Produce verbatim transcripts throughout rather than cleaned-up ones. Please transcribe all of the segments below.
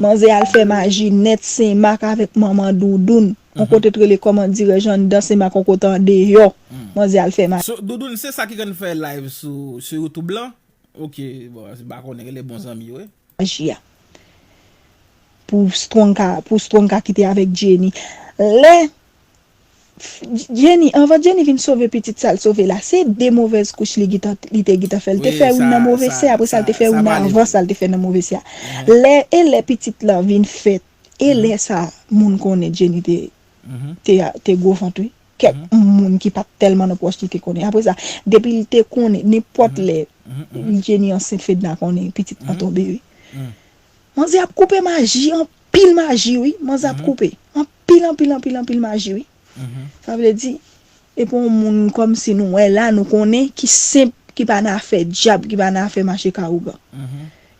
Manzè al fè maji nèt Senmak avèk manman Doudoun. On kote t rele kòman dirèj anndan Senmak, on kote andeyò. Manzè al fè maji. So, Doudoun se sa ki konn fè live sou, sou YouTube lan? Ok, bon, se pa konnen, rele bon zanmi yo, wi. Maji a. Pou Strong ka, pou Strong ka kite avèk Jenny. Lè Jenny, anvan Jenny vin sove pitit sa l sove la, se de movèz kouch li gentan, li te gentan fè. L te fè youn nan move sè, apre sa l te fè youn nan avan sa l te fè nan move sè a. Lè, e lè pitit lan vin fèt, e lè sa moun konnen Jenny te, te, te gwo vant wi. Kèk moun ki pa t tèlman nan pwòch li te konnen. Apre sa, depi l te konnen, nenpòt lè, Jenny ansent Fedna konnen pitit lan tonbe wi. Manzè ap koupe maji, anpil maji wi. Manzè ap koupe. Anpil, anpil, anpil, anpil maji wi. Sa vle di, epi yon moun kòmsi nou wè la, nou konnen, ki senp, ki pa nan afè dyab, ki pa nan afè mache ka ougan.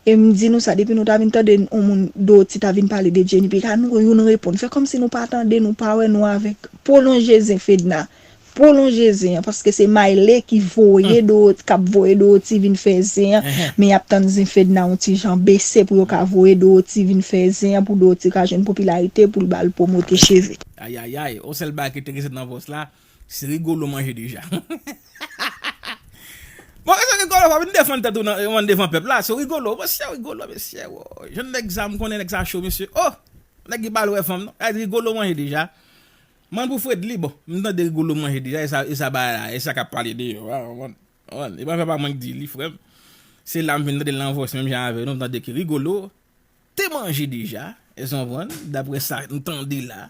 E m di nou sa, depi nou ta vin tande yon moun Doti ta vin pale de Jenny Pica, nou youn reponn. Fè kòmsi nou pa tande, nou pa wè, nou avèk. Pwolonje zen Fedna. Pwolonje zen an, paske se Mayle ki voye Doti, k ap voye Doti vin fè zen an. Men y ap tann zen Fedna yon ti jan bese pou yo ka voye Doti vin fè zen an, pou Doti ka jwenn popilarite, pou l ba l pwomote cheve. Ayayay, on sèl bagay ki te rete nan vòs la, se Rigolo manje deja. Bon, se Rigolo, pa vin defann tèt ou nan, devan pèp la, se Rigolo, mesye, Rigolo, mesye, wo. Jèn nèg sa, m konnen nèg sa cho, mesye. Oh! Nèg ki pa lwe fanm, non. Ay, Rigolo manje deja. Mande pou Fredly, bon, m tande Rigolo manje deja, e sa, e sa bagay la, e sa k ap pale de yo, a, konprann? Konprann? E pa fè pa mwen k di li, frè m. Se la m vin tande l nan vòs, menm jan avè nou, m tande ke Rigolo te manje deja, èske w konprann? Daprè sa m tande la,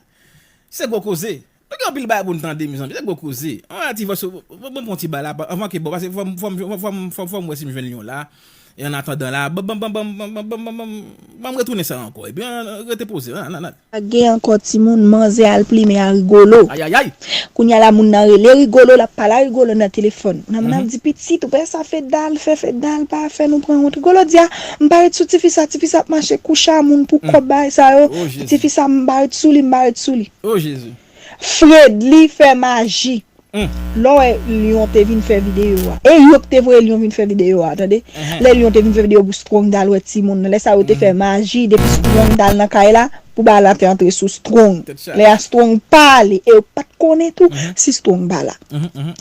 se gwo koze. Nou gen anpil bagay pou n tande, mezanmi, se gwo koze. An, ti vòs, bon, bon, bon, ti bagay la, anvan ke, bon, paske fò m, fò m, fò m, fò m, fò m, fò m wè si m jwenn li la. E an atandan la, ban, ban, ban, ban m retounen sa ankò. Ebyen, rete poze, nan, nan, nan. Pa gen ankò timoun, manzè al plimen a Rigolo. Ayayay! Kounye a la, moun nan rele Rigolo, l ap pale a Rigolo nan telefòn. Nan moun ap di, pitit, ou pa wè sa Fedna al fè, Fedna al pa fè nou pran wont. Rigolo di, a, m pa ret sou tifi sa, tifi sa ap mache kouche a moun pou kòb bagay sa yo. Tifi sa, m pa ret sou li, m pa ret sou li. Oh, Jezi. Fredly fè maji. Lè w wè Lion te vin fè videyo a. E yo k te voye Lion vin fè videyo a, tande. Lè Lion te vin fè videyo pou Strong t al wè timoun nan. Lè sa yo te fè maji, depi Strong t al nan kay la, pou bagay la te antre sou Strong. Lè a Strong pa ale, e yo pa t konnen tou si Strong pa la.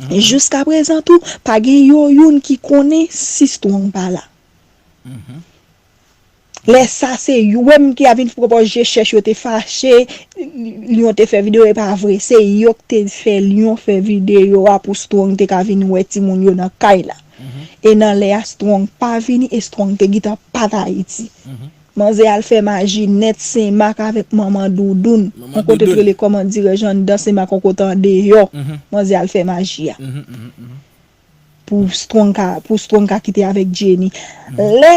E jiskaprezan tou, pa gen yo youn ki konnen si Strong pa la. Lè sa se yo menm ki a vin pwopòze chèch yo te fache, Lion te fè videyo e pa vre, se yo k te fè Lion fè videyo a pou Strong te ka vin wè timoun yo nan kay la. E nan lè a Strong pa vini e Strong te gentan pa t Ayiti. Manzè al fè maji nèt Senmak avèk manman Doudoun. On kote t rele kòman dirèj anndan Senmak, on kote andeyò. Manzè al fè maji a. Pou Strong ka, pou Strong ka kite avèk Jenny. Lè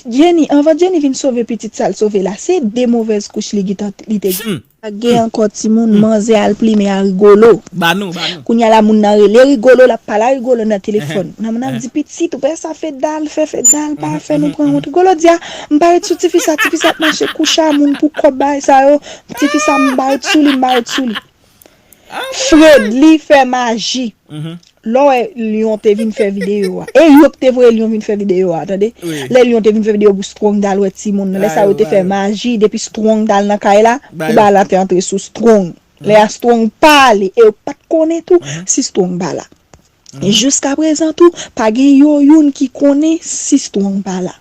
Jenny, anvan Jenny vin sove pitit sa l sove la, se de movèz kouch li gentan, li te gentan. Pa gen ankò timoun, manzè al plimen a Rigolo. Ba nou, ba nou. Kounye a la, moun nan rele Rigolo, l ap pale a Rigolo nan telefòn. Nan moun ap di, pitit, ou pa wè sa Fedna al fè, Fedna al pa fè nou pran wont. Rigolo di, a, m pa ret sou tifi sa, tifi sa ap mache kouche a moun pou kòb bagay sa yo. Tifi sa, m pa ret sou li, m pa ret sou li. Fredly fè maji. Lè w wè Lion te vin fè videyo a. E yo k te voye Lion vin fè videyo a, tande. Lè Lion te vin fè videyo pou Strong t al wè timoun nan. Lè sa yo te fè maji, depi Strong t al nan kay la, pou bagay la te antre sou Strong. Lè a Strong pa ale, e yo pa t konnen tou si Strong pa la. E jiskaprezan tou, pa gen yo youn ki konnen si Strong pa la.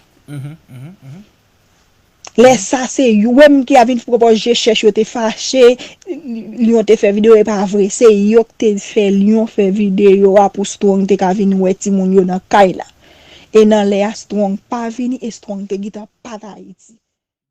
Lè sa se yo menm ki a vin pwopòze chèch yo te fache, Lion te fè videyo e pa vre, se yo k te fè Lion fè videyo a pou Strong te ka vin wè timoun yo nan kay la. E nan lè a Strong pa vini e Strong te gentan pa t Ayiti.